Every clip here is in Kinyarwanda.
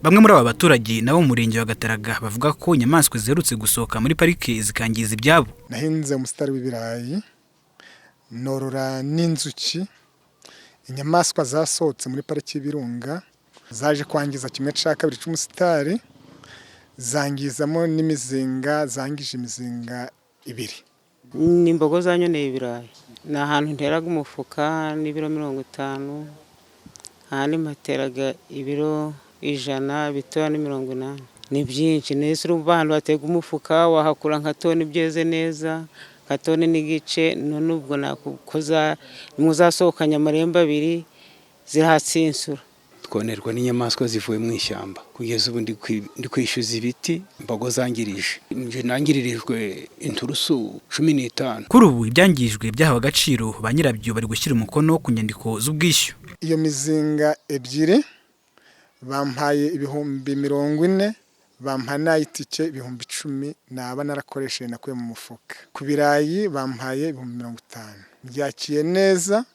Bamwe muri aba baturage nabo mu murenge wa Gataraga bavuga ko inyamaswa ziherutse gusohoka muri parike zikangiza ibyabo. Nahinze umusitari w'ibirayi, norora n'inzuki. Inyamaswa zasohotse muri pariki y'Ibirunga zaje kwangiza kimwe cya kabiri cy'umusitari, zangizamo n'imizinga, zangije imizinga ibiri. Ni imbogo zanyoneye ibirayi. Ni ahantu nteraga umufuka n'ibiro 50, ahandi mpateraga ibiro 100, bitoya ni 80. Ni byinshi, nese urumva ahantu hatega umufuka wahakura nka toni byeze neza, nka toni n'igice, none ubwo nakukoza nimwe uzasohokanye amarembo abiri zirahatsinsura. Twonerwa n'inyamaswa zivuye mu ishyamba. Kugeza ubu ndi kwishyuza ibiti imbogo zangirije. Nje nangiririjwe inturusu 15. Kuri ubu ibyangijwe byahawe agaciro, ba nyirabyo bari gushyira umukono ku nyandiko z'ubwishyu. Iyo mizinga ebyiri bampaye 40,000, bampa n'ay'itike 10,000 naba narakoresheje nakuye mu mufuka. Ku birayi bampaye 50,000. Byakiye neza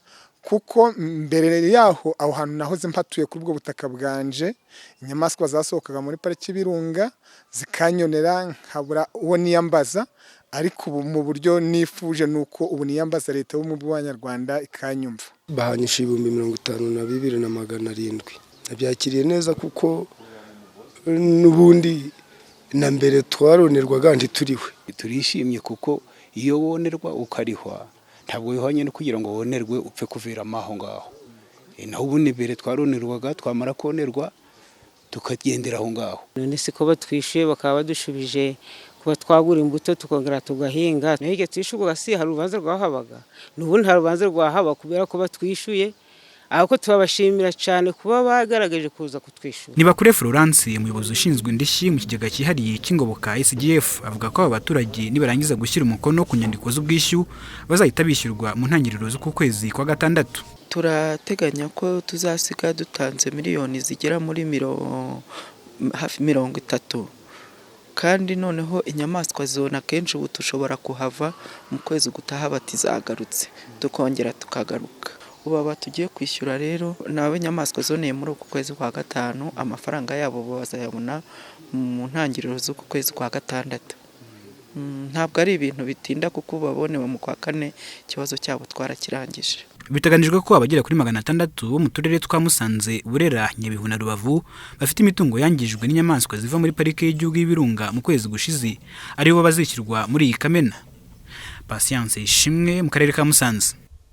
kuko mbere yaho aho hantu nahoze mpatuye kuri ubwo butaka bwanje, inyamaswa zasohokaga muri pariki y'Ibirunga zikanyonera nkabura uwo niyambaza, ariko ubu mu buryo nifuje ni uko ubu niyambaza Leta y'Ubumwe bw'Abanyarwanda ikanyumva. Bahanyisha 52,700. Nabyakiriye neza kuko n'ubundi na mbere twaronerwaga ntituriwe. Turishimye kuko iyo wonerwa ukarihwa ntabwo bihwanye no kugira ngo wonerwe upfe kuviramo aho ngaho. Naho ubundi mbere twaronerwaga, twamara konerwa tukagendera aho ngaho. None se ko batwishyuye bakaba badushubije kuba twagura imbuto tukongera tugahinga. Naho igihe twishyurwaga si hari urubanza rwahabaga, n'ubu nta rubanza rwahaba kubera ko batwishyuye, ahubwo turabashimira cyane kuba bagaragaje kuza kutwishyura. Nibakure Florence, umuyobozi ushinzwe indishyi mu kigega cyihariye cy'ingoboka SGF, avuga ko aba baturage nibarangiza gushyira umukono ku nyandiko z'ubwishyu bazahita bishyurwa mu ntangiriro z'uku kwezi kwa gatandatu. Turateganya ko tuzasiga dutanze miliyoni zigera muri hafi 30, kandi noneho inyamaswa zona akenshi ubu dushobora kuhava mu kwezi gutaha batizagarutse, tukongera tukagaruka. Ubu aba tugiye kwishyura rero nabo inyamaswa zoneye muri uku kwezi kwa gatanu, amafaranga yabo bazayabona mu ntangiriro z'uku kwezi kwa gatandatu. Ntabwo ari ibintu bitinda kuko babonewe mu kwa kane ikibazo cyabo twarakirangije. Biteganijwe ko abagera kuri 600 bo mu turere twa Musanze, Burera, Nyabihu na Rubavu bafite imitungo yangijwe n'inyamaswa ziva muri parike y'igihugu y'Ibirunga mu kwezi gushize aribo bazishyurwa muri iyi Kamena. Patience Ishimwe mu karere ka Musanze.